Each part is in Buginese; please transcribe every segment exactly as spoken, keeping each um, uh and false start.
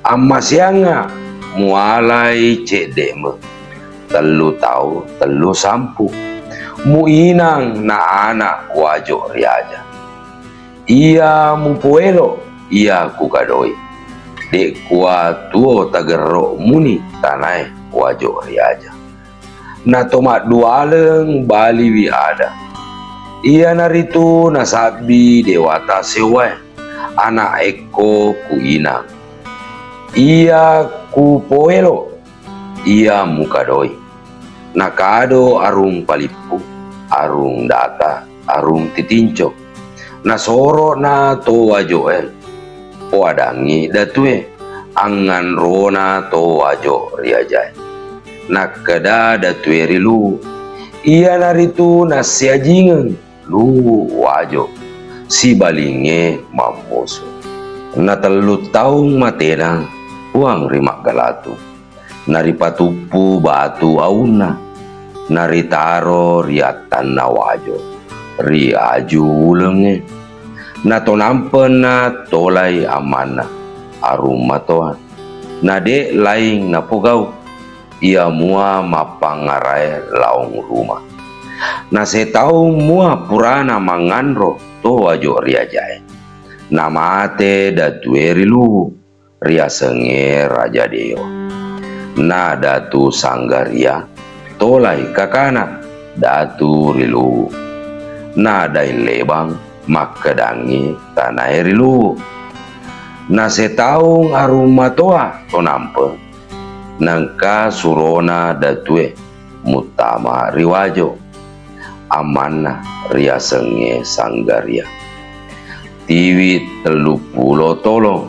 Ammaseangnga mualai cedde'mu, tellu tau tellu sampu. Muinang na ana' Wajo ri aja. Iya mupoelo, iya kukadoi. De'kua tuo tagerro muni tanae Wajo ri aja. Na to maddualeng baliwi ada. Iyanaritu nasabbi dewata seuwae, ana' ekko kuinang. Iya kupoelo, iya mukadoi. Nakado arung palippu, arung data, arung titinco. Nasoro'na to Wajo'e, poadangngi datue, angnganrona to Wajo ri ajae. Nakkeda datue ri Luwu, iyanaritu nassiajingeng Luwu Wajo sibalingnge mammusu. Na tellu taung matena Puang ri Maggalatu. Naripatuppu batu aunna, naritaro ri attanna Wajo, ri aju ulengnge. Natonampenna tolai ammanna, arung matoa. Na de' laing napogau, iya mua mappangngarae laong ruma. Nasetaung mua purana mangnganro to Wajo ri ajae. Namate datue ri Luwu. Riasengnge Raja Dewa. Na Datu Sanggaria tolai kakana Datu ri Luwu. Na Daeng Lebang makkedangngi tanae ri Luwu. Na setaung arung matoa to nampeng, naengka surona datue muttama ri Wajo. Ammanna riasengnge Sanggaria. Tiwi telluppulo tolong,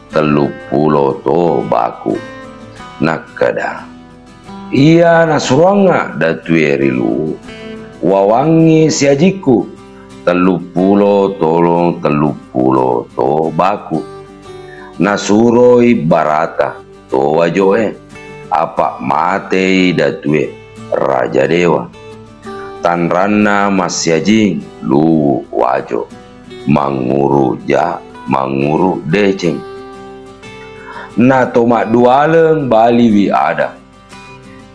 telluppulo to baku. Nakkeda, iya nasuroangnga datue ri Luwu, wawangngi siajikku telluppulo tolong telluppulo to baku. Nasuroi barata to Wajo'e, apa' matei datue Raja Dewa. Tanranna massiajing Luwu Wajo, mangnguru ja, mangnguru deceng. Na to maddualeng baliwi ada.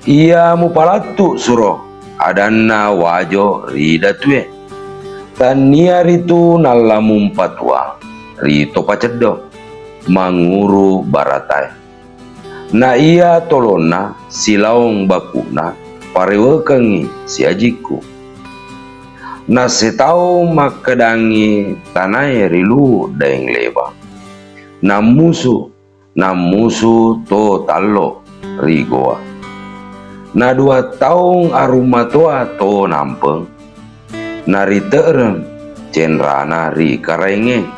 Iya mupalattu suro adanna Wajo ri datue. Tannia ritu nalla mumpatua ri to paceddo, mangnguru baratae. Na iya tolonna silaong baku'na parewekengngi siajikku. Na setau makkedangngi tanae ri Luwu Daeng Lebang. Nammusu, nammusu to Tallo ri Gowa. Na dua taung arung matoa to Nampeng, narite'reng cenrana ri Karaengnge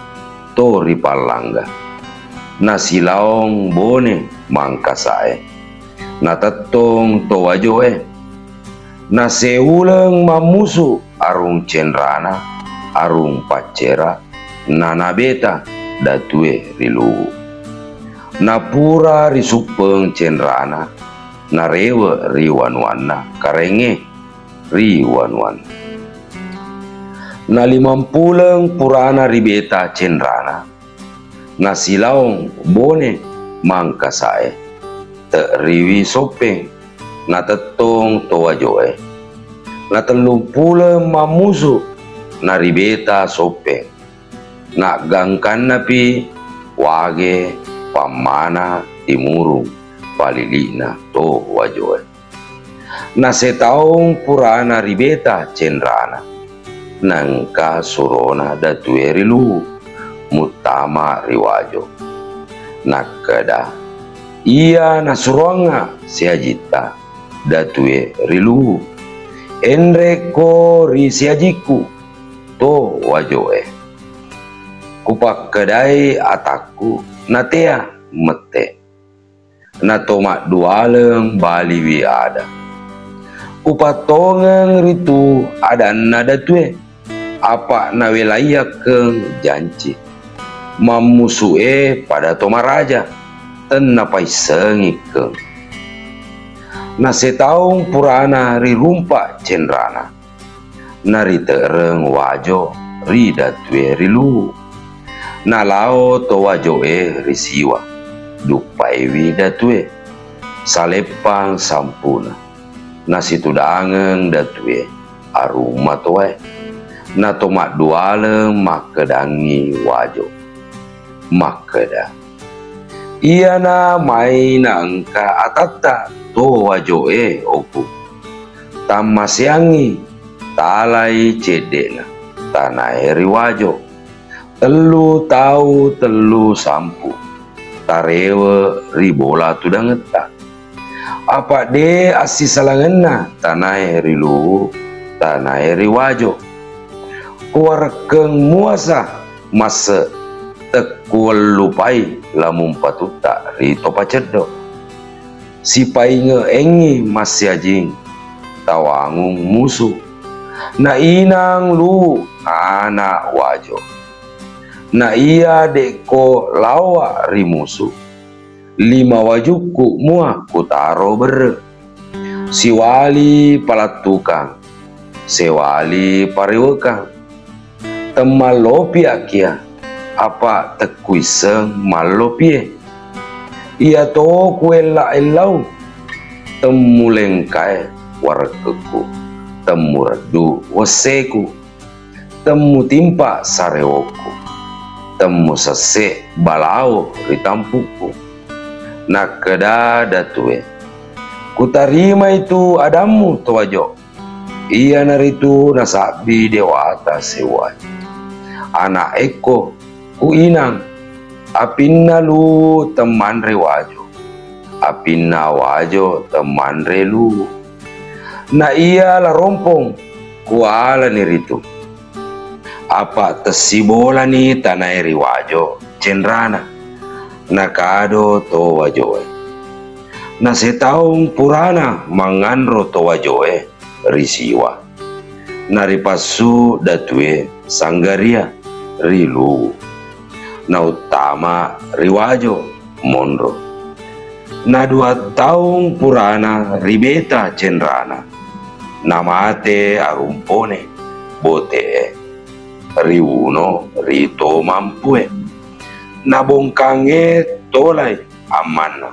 to ri Pallangga. Nasilaong Bone Mangkasae, natettong to Wajoe. Naseuleng mammusu arung cenrana, arung Paccera, nanabeta datue ri Luwu. Napura risuppeng cenrana, narewe ri wanuanna Karaengnge ri wanuanna. Nalimampuleng purana ribeta cenrana, nasilaong Bone Mangkasae, te'riwi Soppeng, natettong to Wajoe. Natellumpuleng mammusu, naribeta Soppeng. Naggangkannapi Wage Pammana Timurung palili'na to Wajoe. Nasetaung purana ribeta cenrana, naengka surona datue ri Luwu, muttama ri Wajo. Nakkeda, iya nasuroangnga siajitta datue ri Luwu. Enrekko ri siajikku to Wajoe. Kupakkedai atakku natea mette. Nato maddualeng baliwi ada. Upattongeng ritu adanna datue, apa nawelaiakkeng janci. Mammusu'e pada to maraja, tennapaissengikkeng. Nasetaung purana rirumpa cenrana. Narite'reng Wajo ri datue ri Luwu. Nalao to Wajoe ri Siwa. duppaiwi datue, saleppang sampuna. Nasitudangeng datue arung matowae. Nato maddualeng makkedangngi Wajo. Makkeda, "Iyana mai naengka atatta to Wajoe, oku. Tammaseangngi, talai cedde'na tanae ri Wajo. Tellu tau tellu sampu tarewe ri bola tudangetta. Apa de assisalangenna tanae ri Luwu, tanae ri Wajo. Kuwarekkeng muasa masse tekkuwellupai lamung patutta ri Topaceddo. Sipainge'engngi massiajing tawangung musu. Na inang Luwu ana Wajo. Na iya de'ko laowa ri musu, lima wajukku mua kutaro berre. Siwali palattukang, sewali parewekang. Temmallopiakkia, apa tekkuisseng mallopie. Iyato kuella-ellau, temmulengkae warekkekku, temmureddu wesseku, temmutimpa sarewokku, temmusesse balao ri tampukku." Nakkeda datue, "Kutarimai tu adammu, to Wajo." Iyanaritu nasabbi dewata sewwae. Ana'ekko ku inang, apinna Luwu temmanre Wajo, apinna Wajo temmanre Luwu. Na iya larompong kualani ritu. Apa tessibolani tanae ri Wajo cenrana. Nakado to Wajoe. Nasetaung purana manganro to Wajoe ri Siwa. Naripassu datue Sanggaria ri Luwu. Nauttama ri Wajo monro. Na dua taung purana ri Beta cenrana. Namate Arumpone, bote'e. Riwuno ri To Mampue. Nabongkangnge tolai ammanna.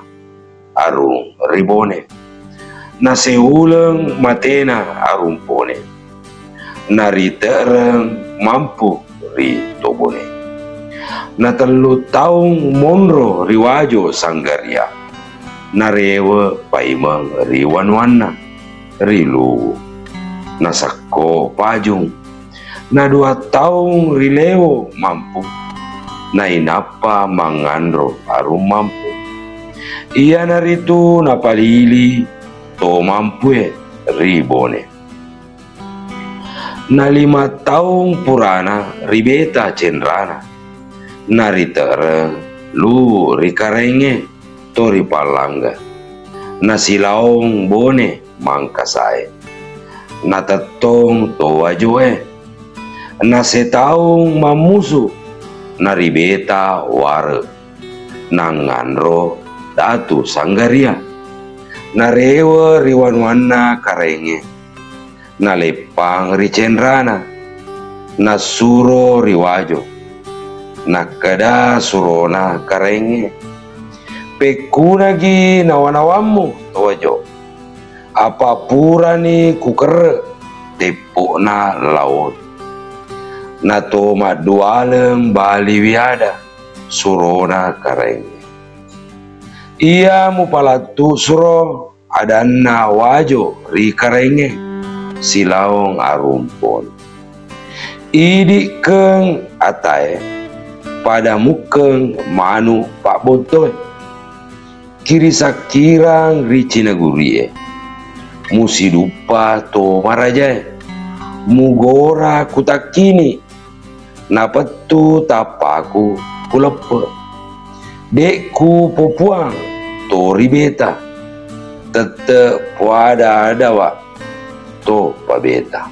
Arung ri Bone. Naseuleng matena Arumpone. Narite'reng Mampu ri To Bone. Natellu taung monro ri Wajo Sanggaria. Narewe paimeng ri wanuanna ri Luwu. Nasakko Pajung. Na dua taung ri Lewo Mampu. Nainappa manganro Arung Mampu. Iyanaritu napalili To Mampue ri Bone. Na lima taung purana ri Beta cenrana. Narite'reng Luwu ri Karaengnge to ri Pallangga. Nasilaong Bone Mangkasae. Natettong to Wajoe. Nasetaung mammusu, naribeta ware. Nangnganro Datu Sanggaria. Narewe ri wanuanna Karaengnge. Naleppang ri cenrana. Nassuro ri Wajo. Nakkeda surona Karaengnge, "Pekkunagi nawa-nawammu, To Wajo. Apa purani kukerre teppo'na laot." Nato maddualeng baliwi ada surona Karaengnge. Iya mupalattu suro adanna Wajo ri Karaengnge silaong Arumpone. Idikkeng atae, pada mukkeng manu pabbontoe. Kirisakkirang ri Cinagurie. Musiduppa to marajae. Mugora kutakkini. Napettu tappaku kuleppe. De'ku popuang to ribeta. Tette puada-adawa to pabeta.